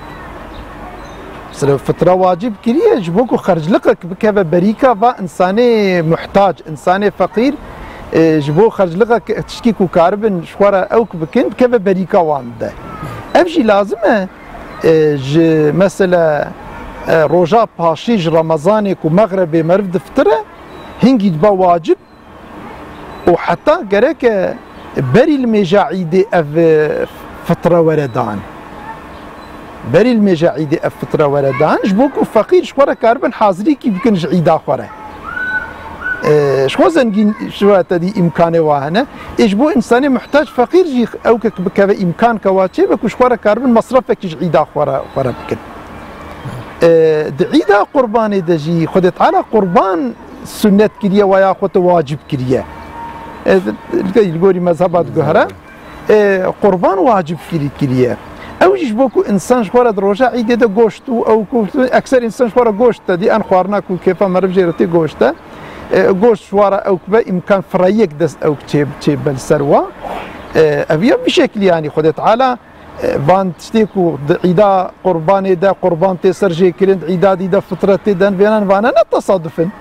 Mesela fitre wacib kiriye, ji bo ku xercliqek bikeve berîka va însanê muhtac, însanê feqîr, e, ji bo xercliqek tişkî ku karibin ji xwe re ewk bikin, bikeve berîka wan de. Ev jî lazim e, e, ji mesela, e, roja paşî ji Remezanê ku mexrebê meriv difitire, hingî dibe wacib, û heta gereke berî li mêja îdê ev, e, fitre were dan. Berî li mêja îdê ev fitre were dan, ji bo ku feqîr ji xwe re karibin hazirîkî bikin ji îda xwe re. E, ji xwe zengîn ji we te dî îmkanê wa hene. Ê ji bo însanê muhtac feqîr jî ewkek bikeve îmkanke wa çêbe ku ji xwe re karibin mesrefekî ji îda xwe re, xwe re bikin. E, di îda qurbanê de jî Xwedê Teala qurban sunnet kiriye, wa ya xwe te wacib kiriye. E, li gorî mezheba diguhere, e, qurban wacib kirî-, kiriye. Ew jî ji bo ku însan ji xwe re di roja îdê de goşt û ew ku ekser însan ji xwe re goşt te dî, en xwarina ku kêfa meriv jê re tê goşt e. E, goşt ji wa re ew kibe îmkan firayiyek dest ew çê, çê be li ser wa. E, ev ya vî şeklî, yanî Xwedê Teala e, van tiştê ku di îda qurbanê de qurban tê ser jê kirin, di îda dî de fitre tê den, vênan vane ne tesaduf in.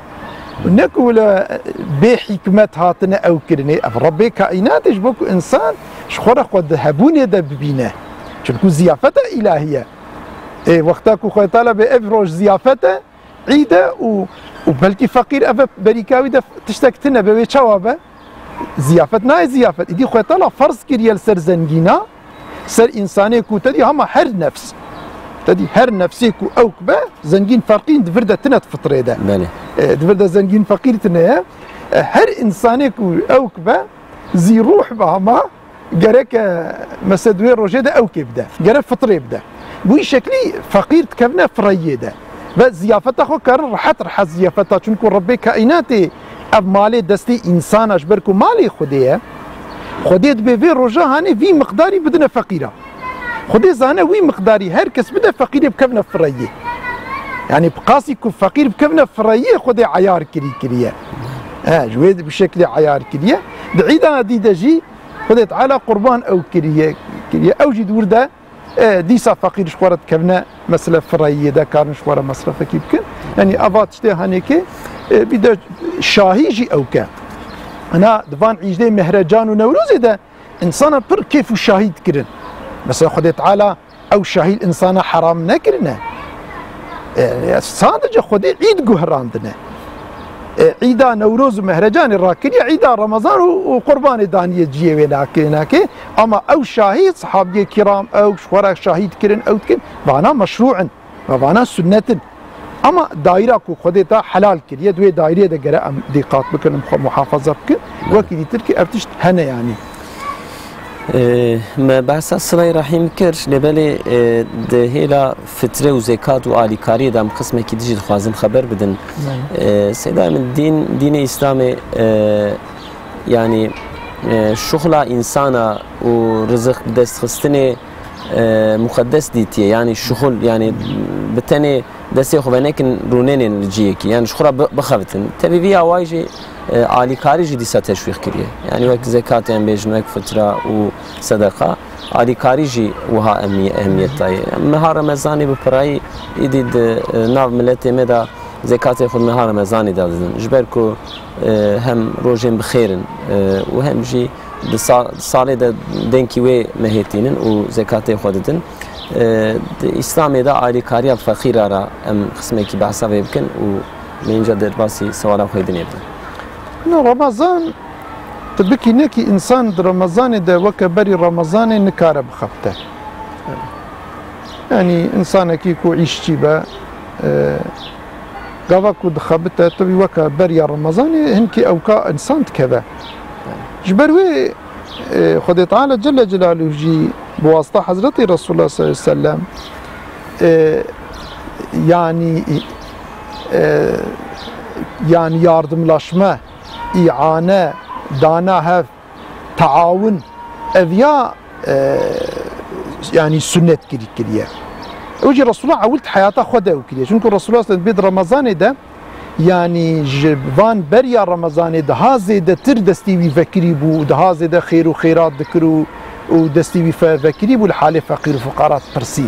Ne ku wile, e, bê hikmet hatine ew kirinê. Ev Rebbê kaînatê ji bo ku însan ji xwe re xwe di hebûnê de bibîne. Çunku ziyafeta îlahî ye. Ê, wexta ku Xwedê Teala bê ev roj ziyafet e, îd e û, û belkî feqîr eve berîka wî de tiştek tune be, wê çawa be? Ziyafet nayê ziyafet. Îdî Xwedê Teala ferz kiriye li ser zengîna, ser însanê ku te dî hema her nefs. Te dî her nefsê ku ewk be, zengîn ferqîn di vir de tine di fitrê de. Belê. E, di vir de zengîn feqîr tine ye. E, her însanê ku ewk be, zî ruh be hema, gerek, e, mesela di wê rojê de ewkê bide. Gerek fitrê bide. Bi wî şeklî feqîr dikevine fireyiyê de. Ve ziyafeta xwe karin rehet rehet ziyafeta, çunku Rebbê kaînatê ev malê destê însana ji ber ku malê Xwedê ye, Xwedê dibê vê roja hanê vî miqdarî bidine feqîra. Xwedê zane wî miqdarî her kes bide feqîrê bikevine fireyiyê. Yanî bi qasî ku feqîr bikevine fireyiyê Xwedê eyar kirî kiriye. He, ji wê bi şeklê eyar kiriye. Di îdana dî de jî Xwedê Teala qurban ew kiriye, kiriye. Ew jî di wir de, e, dîsa feqîr ji xwe re dikevine, mesela fireyiyê de karin ji xwe re mesrefekî bikin. Yanî eva tiştê hanêkê, e, bir de şahî jî ew ke. Hina di van îjdê Mehrecan û Newrozê de însana pir kêf û şahî dikirin. Mesela Xwedê Teala ew şahî li însana heram nekirine. E, sadece Xwedê îd guherandine. E, îda Newroz û Mehrecanê rakiriye, îda Remezan û, û Qurbanê daniye ciyê wê nakê, nakê. Ama ew şahî, sahabiyê kiram, ew ji xwe re şahîd kirin, ew dikin, vana meşrû in, ve vana sunnet in. Ama daîra ku Xwedê te helal kiriye, di wê daîreyê de gere em dîqat bikin, em xwe muhafaza bikin. Wekî dîtir ki ev tişt hene yanî. Ee, me behsa Silay Rahîm kir, lê belê, e, di hêla fitre û zekat û alîkariyê de em qismekî dijî dixwazin xeber bidin. Belê. Ee, Seyda min, dîn, dînê Îslamê, e, yanî, e, şuxla însana û rizik bi dest xistinê, e, muqeddes dîtiye. Yanî şuxul, yanî bi tenê destê xwe venekin rûnenên li ciyekî. Yanî ji xwe re bi-, bixebitin. Tevî vî awayî jî, e, alîkarî jî dîsa teşwîq kiriye. Yanî wek zekatê em bêjin, wek fitra û sedeqa. Alîkarî jî wiha emî-, ehemiyet daye. Meha Remezanê bi pirayî îdî di, e, nav miletê me de zekatê xwe di meha Remezanê de didin. Ji ber ku, e, hem rojên bi xêr in, e, û hem jî di sa-, salê de denkî wê mehê tînin û zekatê xwe didin. E, di Îslamê de alîkariya feqîra re em qismekî behsa vê bikin û mênca derbasî sewala xwe dinê bikin. No, Remezan, tu bikî nekî, însan di Remezanê de weke berî Remezanê nikare bixebite. Yanî însanekî ku îşçî be, e, gava ku dixebite, tu weke beriya Remezanê hinkî ewka însan dikeve. Ji ber wê, e, Xwedê Teala Celle Celaluhu jî bi wasita Hezretî Resulullah sallallahu aleyhi ve sellem, e, yanî, e, yanî yardımlaşma, îane, dana hev, taawun, ev ya, e, yanî sunnet kirî-, kiriye. Ew jî Resulullah ewil di heyata xwe de ew kiriye. Çunku Resulullah sallallahu aleyhi ve sellem bê di Remezanê de, yanî ji van beriya Remezanê daha zêdetir destê wî vekirî bû, daha zêde xêr û xêrat dikir û, û destê wî fe-, vekirî bû li halê feqîr û fuqara dipirsî.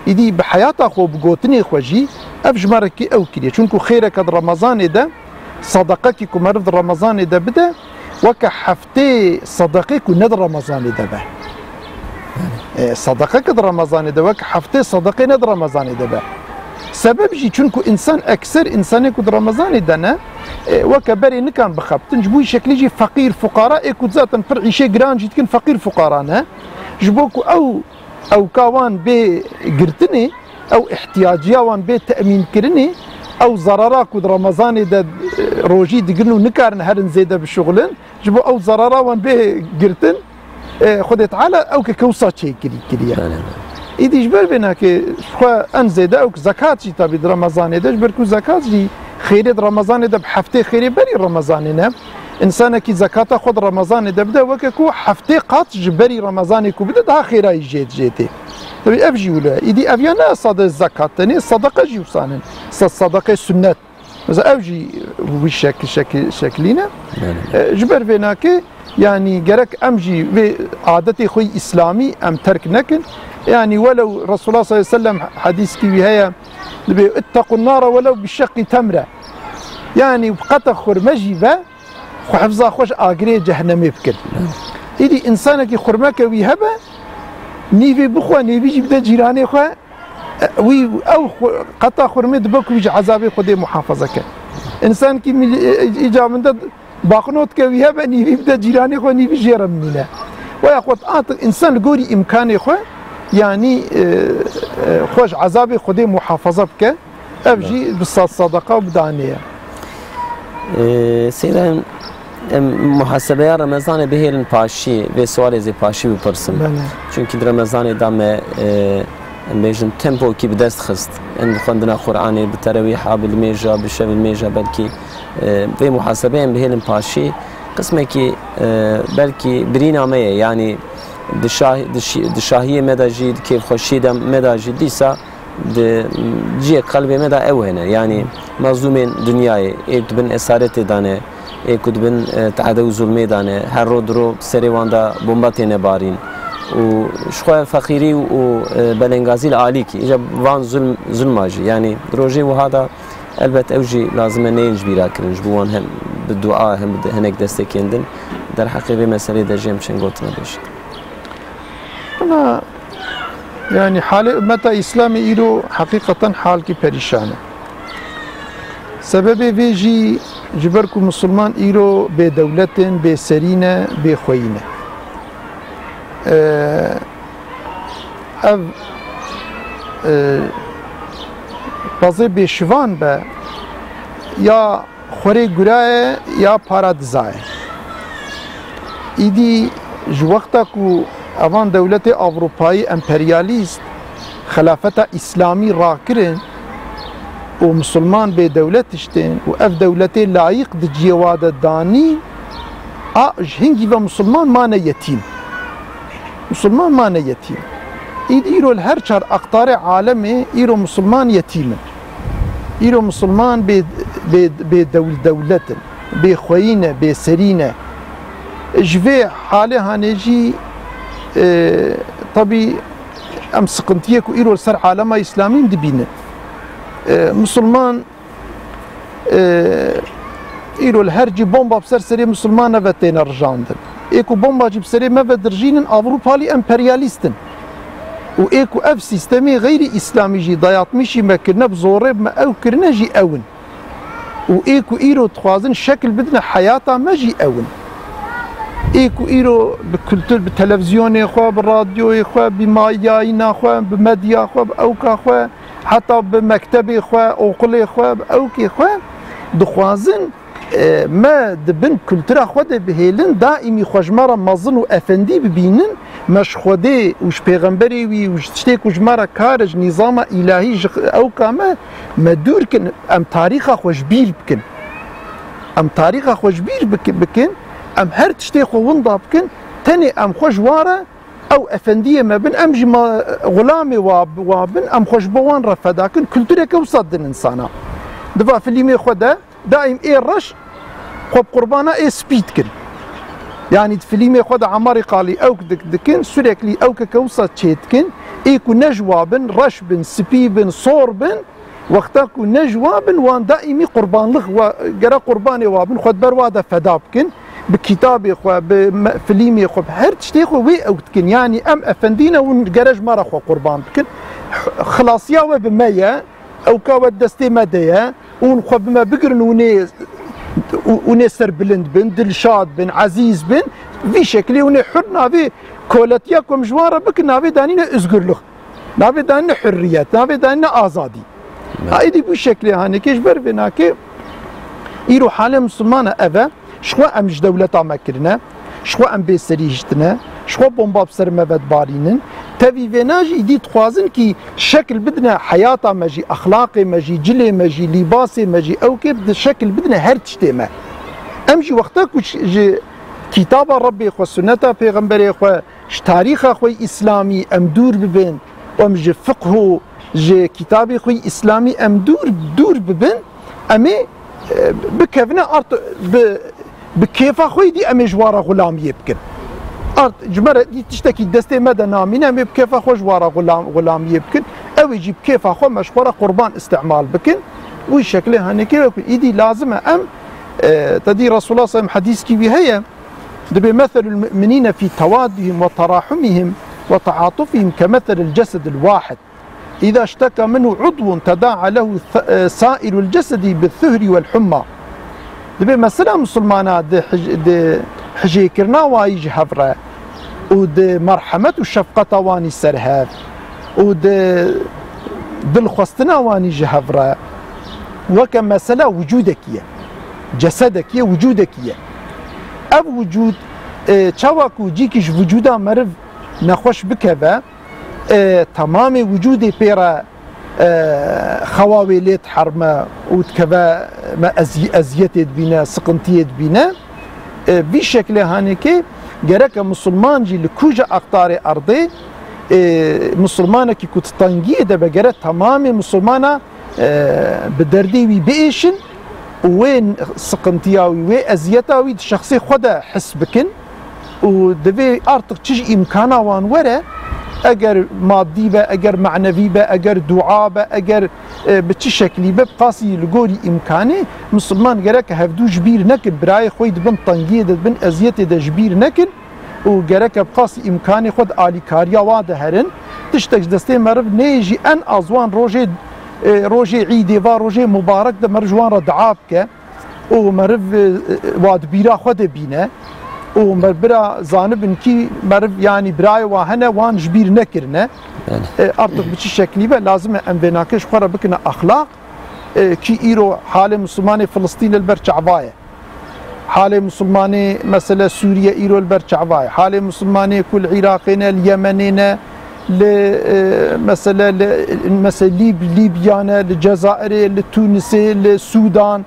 Îdî bi heyata xwe, bi gotinê xwe jî ev ji me re kî ew kiriye. Çunku xêreke di Remezanê de, sedeqekî ku meriv di Remezanê de bide, weke heftê sedeqê ku ne di Remezanê de be. E, sedeqeke di Remezanê de weke heftê sedeqê ne di Remezanê de be. Sebeb jî çunku însan, ekser însanê ku di Remezanê de ne, e, weke berê nikan bixebtin, ji bo şeklî jî feqîr, fuqara, ê ku zaten pir îşê giran jî dikin, feqîr, fuqara ne. Ji bo ku ew ewka wan bê girtinê, ew ihtiyaciya wan bê temînkirinê, ew zarara ku di Remezanê de, e, rojî digirin û nikarin herin zêde bişuxulin, ji bo ew zarara wan bê girtin, e, Xwedê Teala ew ke kewsa çêkirî kiriye. Belê, belê. Îdî ji ber vê nake xwe en zêde ew zekat jî tabî di Remezanê de, ji ber ku zekat jî xêrê di Remezanê de bi heftê xêrê berî Remezanê ne. Însanekî zekata xwe di Remezanê de bide, weke ku heftê qat ji berî Remezanê ku bide, daha xêrayî jê, jê tê. Tabî ev jî wilo ye. Îdî ev ya ne sade zekat tenê, sedeqe jî wisa ne. Se-, sedeqê sunnet. Mesela ev jî wî şek-, şek-, şeklî ne. Belê. E, ji ber vê nake, yanî gerek em jî vê adetê xwe îslamî em terk nekin. Yanî welew Resulullah sallallahu aleyhi ve sellem hedîskî wî heye, dibê, "Ittaqun nara welew bi şeqqî temre." Yanî qeta xurme jî be, xwe hifza xwe ji agirê cehennemê bikin. Îdî însanekî xurmeke wî hebe, nîvê bixwe, nîvî jî bide cîranê xwe, e, wî ew xwe-, qeta xurmê dibe ku wî ji ezabê Xwedê muhafaza ke. Însankî mil-, e, e, îca min de baqnotke wî hebe, nîvî bide cîranê xwe, nîvî jê re bimîne. Weya xwe atik însan li gorî îmkanê xwe, yanî, e, e, xwe ji ezabê Xwedê muhafaza bike. Ev jî bi sad sedeqa û bi danê ye. Ee, Seyda, em muhasebeya Remezanê bihêlin paşî, vê sualê zê paşî bipirsim. Belê. Çunkî di Remezanê de me, e, em bêjin tempokî bi dest xist. Em bi xwendina Qur'anê, bi terawîha, bi limêja, bi şev limêja belkî, e, vê muhasebeyê em bihêlin paşî. Qismekî, e, belkî birîna me ye, yanî di şah-, di şi-, di şahiyê me de jî, di kêfxweşiyê de me de jî dîsa di cihê qelbê me de ew hene. Yanî mezlûmên dinyayê, ê ku dibin esaretê de ne, ê ku dibin, e, teade û zulmê de ne, her ro di ro bi serê wan de bomba têne barîn. Û ji xwe feqîrî û, e, belengazî li alîkî. Îca van zulm, zulma jî. Yanî di rojê wiha de elbet ew jî lazim e neyên ji bîra kirin. Ji bo wan hem bi dua hem bi hinek destekên din derheqê vê meselê de jî em çend gotina bêjin. Ana, yanî halê ummeta Îslamê îro heqîqeten halkî perîşan e. Sebebê vê jî Ji ber ku misilman îro bêdewlet in, bêserî ne, bêxweyî ne. Eee, ev, eee, pezê bêşivan be, ya xwerê gura ye, ya paradiza ye. Îdî ji wexta ku evan dewletê Ewropayî emperyalîst xelafeta Îslamî rakirin û misilman bê dewlet tiştên û ev dewletê layîq di ciyê wa de danî, a ji hingî ve misilman mane yetîm. Misilman mane yetîm. Îdî îro li her çar aqtarê alemê îro misilman yetîm in. Îro misilman bê, bê, bê dewl-, dewlet in. Bê xweyî ne, bê serî ne. Ji vê halê hanê jî, e, tabî em siqintiyê ku îro li ser alema Îslamî dibînin. E, misilman, e, îro li her cî bomba bi ser serê misilman neve têne rijandin. Ê ku bomba jî bi serê me ve dirijînin, Avrupalî emperyalîst in. Û ê ku ev sîstemê xeyrî îslamî jî dayatmîşî me kirine, bi zorê bi me ew kirine jî ew in. Û ê ku îro dixwazin şekil bidine heyata me jî ew in. Ê ku îro bi kultur, bi televîzyonê xwe, bi radyoyê xwe, bi ma-, yayîna xwe, bi medya xwe, bi ewka xwe, heta bi mektebê xwe, oqilê xwe, bi ewkê xwe dixwazin, e, me di bin kultura xwe de bihêlin, daîmî xwe ji me re mezin û efendî bibînin, me ji Xwedê û ji pêxemberê wî û ji tiştê ku ji me re kar e, ji nîzama îlahî, ji ewka me, me dûr kin, em tarîxa xwe ji bîr bikin. Em tarîxa xwe ji bîr bik-, bikin, em her tiştê xwe winda bikin, tenê em xwe ji wan re ew efendiyê me bin, em jî ma xulamê wa, wa bin, em xwe ji bo wan re feda kin, kultureke wisa din insana. Di va filîmê xwe de daîm ê reş xwe bi qurbana ê spî dikin. Yanî di filîmê xwe de Emarê Qalî ewk dik-, dikin, süreklî ewkeke wisa çêdikin, ê ku ne ji wa bin, reş bin, spî bin, sor bin, wexta ku ne ji wa bin, wan daîmî qurbanlix wa, gere qurbanê wa bin, xwe di ber wa de feda bikin, bi kitabê xwe, bi me-, filîmê xwe, bi her tiştê xwe wê ewk dikin. Yanî em efendî ne, hûn gere ji me re xwe qurban bikin. Xilasiya we bi me ye, ewka we di destê me de ye. Hûn xwe bi me bigirin, hûn ê, hûn ê serbilind bin, dilşad bin, ezîz bin. Vî şeklê hûn ê hur navê koletiya ku em ji wan re bikin, navê danîne özgürlük. Navê danîne hurriyet, navê danîne azadî. Evet. Ha, êdî bu şeklê hanekê ji ber vê nake îro hale misilmana ev e, ji xwe em ji dewleta me kirine, ji xwe em bêserî hiştine, ji xwe bomba bi ser me ve dibarînin. Tevî vêna jî îdî dixwazin kî şekil bidine heyata me jî, exlaqê me jî, cilê me jî, lîbasê me jî, ewkê bi şekil bidine her tiştê me. Em jî wexta ku ji, ji kitaba Rebbê xwe, sunneta pêxemberê xwe, ji tarîxa xwe îslamî em dûr bibin, em ji fiqh û ji kitabê xwe îslamî em dûr, dûr bibin, em ê, e, bikevine art bi, bi kêfa xwe dî em ê ji wan re xulamiyê bikin. Art ji me re dî tiştekî destê me de namîne, em ê bi kêfa xwe ji wan re xulam-, xulamiyê bikin. Ew ê jî bi kêfa xwe me ji xwe re qurban îstîmal bikin. Wî şeklê hanekê wekî îdî lazim e em, e, te dî Resulullah sallallahu aleyhi ve sellem hedîskî wî heye, Dibê, "Meselul mu'minîne fî tewaddihim ve terahumihim ve teatufihim ke meselil cesedil wahid. Îza işteka minhu udvun tedaa lehu sa-, e, sairul cesedi bi suhri vel humma." Dibê mesela misilmana di hij-, di hijêkirina wayî ji hev re û di merhemet û şefqeta wanî ser hev û di dilxwestina wanî ji hev re weke mesela wicûdekî ye. Cesedekî ye, wicûdekî ye. Ev wicûd, e, çawa ku cîkî ji wicûda meriv nexweş bikeve, e, temamê wicûdê pê re, e, xewa wê lê diherime û dikeve me ezî-, eziyetê dibîne, siqintiyê dibîne. E, vî şeklê hanekê gereke misilman jî li kûja aqtarê erdê, e, misilmanekî ku di tengiyê de be, gere temamê misilmana e, bi derdê wî biêşin û wê siqintiya wî, wê eziyeta wî di şexsê xwe de his bikin û divê artiq çi ji îmkana wan were, eger madî be, eger manevî be, eger dua be, eger, e, bi çi şeklî be, bi qasî li gorî îmkanê, misilman gerek hevdû ji bîr nekin, birayê xwe yî di bin tengiyê de, di bin eziyetê de ji bîr nekin. Û gereke bi qasî îmkanê xwe di alîkariya wan de herin. Tiştek ji destê meriv neyê jî en az wan rojê, e, rojê îdê, va rojê mubarek de meriv ji wan re dua bike. û meriv, e, e, wa di bîra xwe de bîne û mer-, bira zanibin kî meriv, yanî birayê wa hene, wan ji bîr nekirine. Belê. E, artık bi çi şeklî be, lazim e em vênakê ji xwe re bikine exlaq, e, kî îro halê Mislimanê Filistîn li ber çava ye. Halê Mislimanê, mesele Sûriye îro li ber çava ye. Halê Mislimanê ku li Iraqê ne, li Yemenê ne, li, e, mesele li, mesele Lîb-, Lîbya ne, li Cezayirê, li Tunisê, li Sûdan,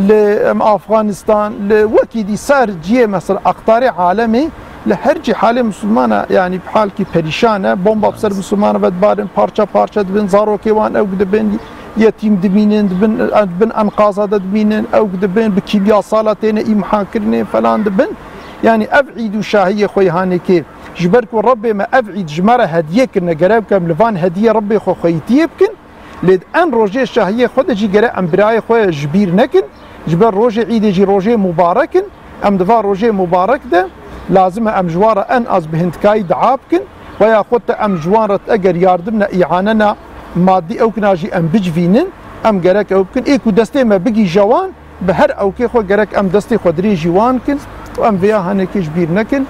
li, em, Afganistan, li wekî dî ser cihê, mesela aqtarê alemê, li her cî halê Mislimana, yanî bi halkî perîşan e, bomba bi ser Mislimana ve dibarin, parça parça dibin, zarokê wan ewk dibin, yetîm dimînin, dibin, bin enqaza de dimînin, ewk dibin, bi kîmyasala têne îmha kirinê falan dibin. Yanî ev îd û şahiyê xwe yê hanekê, ji ber ku Rebbê me ev îd ji me re hediye kirine, gerek em li van hediyê Rebbê xwe xweyîtiyê bikin. Lê di en rojê şahiyê xwe de jî gere em birayê xwe ji bîr nekin. Ji ber rojê îdê jî rojê mubarek in. Em di va rojê mubarek de lazim e em ji wan re en az bi hindkayî dua bikin. Veya xwe te em ji wan re eger yardim ne, îane ne, madî ewkna jî em bicivînin. Em gerek ew bikin. Ê ku destê me bigîje wan, bi her ewkê xwe gerek em destê xwe dirêjî wan kin û em vêya hanekê ji bîr nekin.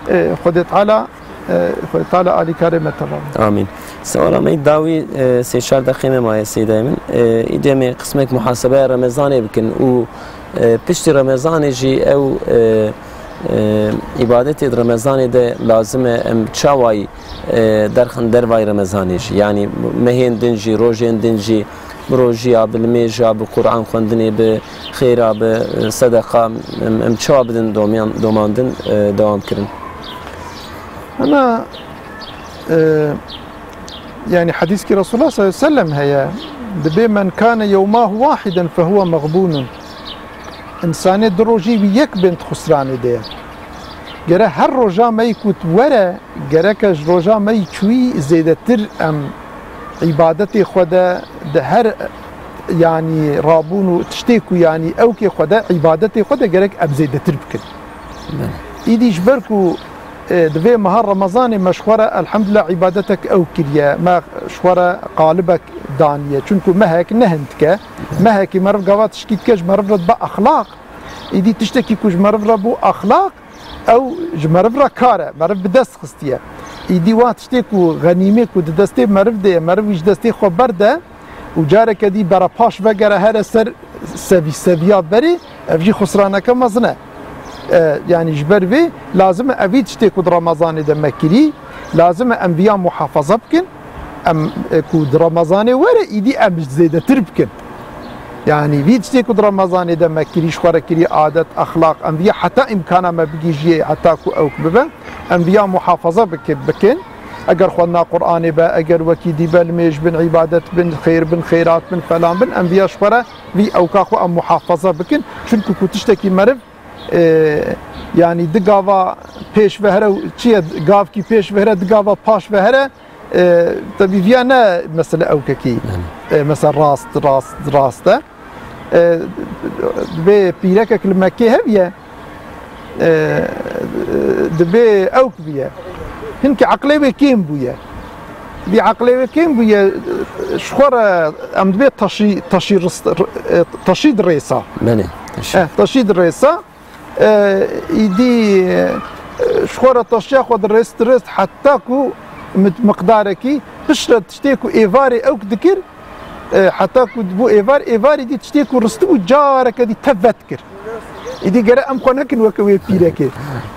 E, Xwedê Teala, e, Xwedê Teala alîkarê me teva be. Amîn. Sewala me dawî, e, sê çar deqê me maye, Seydayê min. E, îdê me qismek muhasebeya Remezanê bikin û, e, piştî Remezanê jî ew, e, e, îbadetê di Remezanê de lazim e em çawayî, e, derxin dervayî Remezanê jî. Yanî mehên din jî, rojên din jî, bi rojiya, bi limêja, bi Qur'an xwendinê, bi xêra, bi, e, sedeqa, em, em çawa bidin domiyan-, doman din, e, dewam kirin? Ana, e, yanî hedîskî Resulullah sallallahu aleyhi ve sellem heye. Dibê men kâne yewmahu wahiden fehuve mexbûnun. Însanê du rojî wî yek bên di xusranê de ye. Gere her roja me yî ku were, gereke ji roja me yî çûyî zêdetir em îbadetê xwe de, di her, yanî rabûn û tiştê ku, yanî ewkê xwe de, îbadetê xwe de gerek em zêdetir bikin. Belê. Îdî ji ber ku, e, di vê meha Remezanê me ji xwe re elhamdulillah îbadetek ew kiriye, me ji xwe re qalibek daniye. Çunku mehek ne hindike. Mehekî meriv gava tişkî dike ji meriv re dibe exlaq. Îdî tiştekî ku ji meriv re bû exlaq, ew ji meriv re kar e, meriv bi dest xistiye. Îdî wa tiştê ku xenîmê ku di destê meriv de ye, meriv wî ji destê xwe berde û careke dî bere paş vegere here ser sevî-, seviya berê, ev jî xusraneke mezin e. E, yanî ji ber vê lazim e evî tiştê ku di Remezanê de me kirî, lazim e em viya muhafaza bikin. Em, e, ku di Remezanê were, îdî em zêdetir bikin. Yanî vî tiştê ku di Remezanê de me kirî, ji xwe re kirî adet, exlaq, em viya heta îmkana me bigihîjiyê, heta ku ewk bibe, em viya muhafaza bike-, bikin. Eger xwendina Qur'anê be, eger wekî dî be, limêj bin, îbadet bin, xêr bin, xêrat bin, falan bin, em viya ji xwe re vî ewka xwe em muhafaza bikin. Çunku ku tiştekî meriv, e, yanî di gava pêş ve here û çi ye, gavkî pêş ve here, di gava paş ve here, e, tebî viya ne mesele ewkekî, e, mesela rast, rast, rast e. E, dibê pîrekek li Mekkê hebiye, e, dibê ewk bûye. Hinkî eqlê wê kêm bûye. Vî eqlê wê kêm bûye, ji xwe re em dibê taşî, taşî rist-, e, taşî dirêsa. Belê, taşî. E, taşî dirêsa. E, îdî, e, ji xwe re taşiya xwe dirêst, dirêst heta ku mi-, miqdarekî piştre tiştê ku êvarê ewk dikir, e, heta ku bû êvar, êvarî dî tiştê ku ristibû careke dî tev vet kir. Îdî gere em xwe nekin weke wê pîrekê.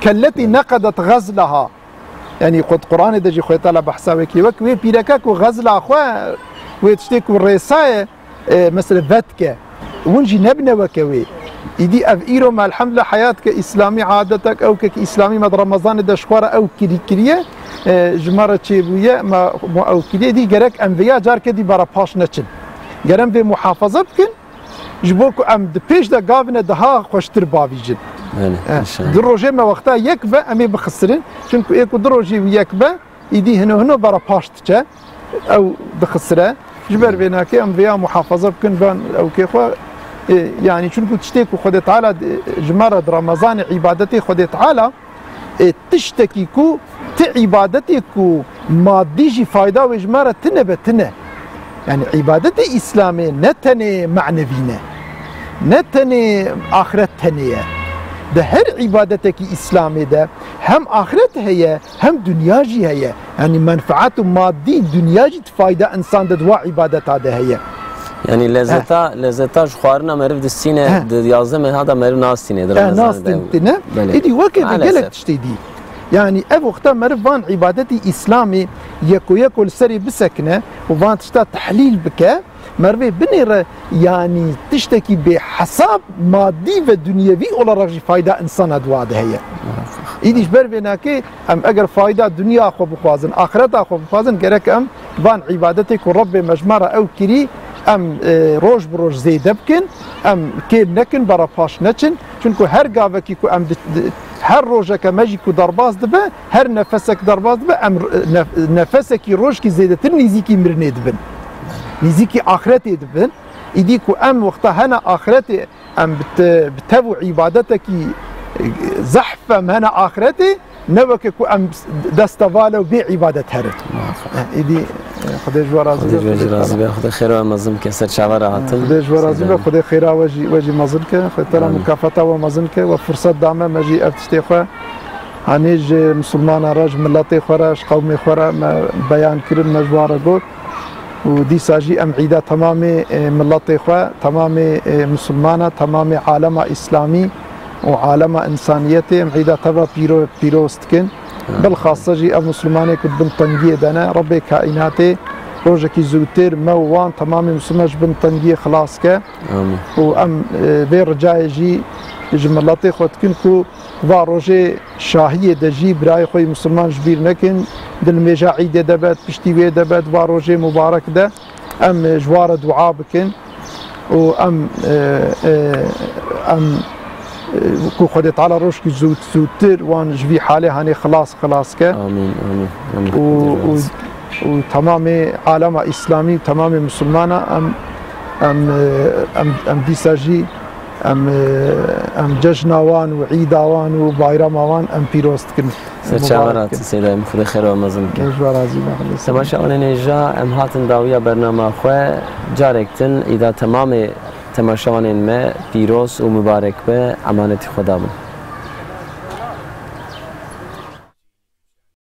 Kelletî neqedet xezleha. Yanî xwe di Quranê de jî Xwedê Teala behsa wê kiriye. Wek wê pîreke ku xezla xwe, wê tiştê ku rêsaye, e, mesela vetke. Hûn jî nebine weke wê. Îdî ev îro me elhamdulillah heyatke îslamî, adetek, ewkek îslamî me di Remezanê de ji xwe re ew kirî kiriye, e, ji me re çêbûye, me, me ew kiriye. Îdî gerek em vêya carke dî bere paş neçin. Gerek em vê muhafaza bikin. Ji bo ku em di pêş de gavine daha xweştir bavîjin. Belê, eh, inşallah. Du rojê me wexta yek be, em ê bixisirin. Çunku ê ku du rojê wî yek be, îdî hino hino bera paş diçe. Ew dixisire. Ji ber vê nakê em vêya muhafaza bikin, van ewkê xwe. E, yanî çunku tiştê ku Xwedê Teala di, ji me re di Remezanê îbadetê Xwedê Teala, e, tiştekî ku ti îbadetê ku madî jî fayda wê ji me re tine be, tine. Yanî îbadetê Îslamê ne tenê manevî ne. Ne tenê axiret tenê ye. Di her îbadetekî Îslamê de hem axiret heye, hem dinya jî heye. Yanî menfaet û madî dinya jî fayda însan de di wa îbadeta de heye. Yanî lezeta, lezeta ji xwarina meriv distîne, Heh. di yazdeh meha de meriv nastîne, di Eh, Remezanê de. nastîne. Belê. Îdî weke de Maalesef. gelek tiştê dî. Yanî ev wexta meriv van îbadetî Îslamê yeko yeko li serê bisekine û van tişta tehlîl bike, merivê binêre, yanî tiştekî bêhesab madî ve dunyevî olarak jî fayda însana di wa de heye. Îdî ji ber vê nakê em eger fayda dinya xwe bixwazin, axireta xwe bixwazin, gerek em van îbadetê ku Rebbê me ji me re ew kirî, em, e, roj bi roj zêde bikin, em kêm nekin, bera paş neçin. Çunku her gavekî ku em di, di, her rojeke me jî ku derbas dibe, her nefesek derbas dibe, em r-, nef-, nefesekî rojkî zêdetir nîzîkî mirinê dibin. Nîzîkî axiretê dibin. Îdî ku em wexta hene axiretê, em bi te-, bi tev û îbadetekî, e, zehf em hene axiretê, ne weke ku em destevale û bê îbadet herin. Muhakkak. Eh, îdî, eh, Xwedê ji we razî Xwedê be, ji we Xwedê jî razî be, Xwedê xêra we mezin bike, ser çava re hatin. Xwedê ji we razî be, Xwedê xêra we jî, we jî mezin ke, Xwedê tera Amîn. mukafata we mezin ke, we firsat da me, me jî ev tiştê xwe hanê ji misilmanan re, ji miletê xwe re, ji qewmê xwe re me beyan kirin, me ji wan re got. Û dîsa jî em îda temamê, e, miletê xwe, temamê, e, misilmana, temamê alema îslamî û alema însaniyetê em îda te ve pîro-, pîroz dikin. Bilxasse jî ev misilmanê ku di bin tengiyê de ne, Rebbê kaînatê rojekî zûtir me û wan temamê misilman ji bin tengiyê xilas ke. Amîn. Û em, e, vê ricayê jî ji miletê xwe dikin ku va rojê şahiyê de jî birayê xwe yê misilman ji bîr nekin, di limêja îdê de be, piştî wê de be, di va rojê mubarek de em ji wan re dua bikin û em, e, e, em, e, ku Xwedê Teala rojkî zû-, zûtir wan ji vî halê hanê xilas, xilas ke. Amîn, amîn, amîn. Û, Xwedê û, razî. û temamê alema îslamî û temamê misilmana em, em, e, em, em dîsa jî em, e, em cejna wan û îda wan û bayrama wan em pîroz dikin. Ser çava Mubarek re, dikin. Seyda, em Xwedê xêr we mezin bike. Ji we razî be, Xwedê. Temaşevanên hêja, em hatin dawiya bernama xwe. Carek din îda temamê temaşevanên me pîroz û mubarek be, emanetî Xweda bin.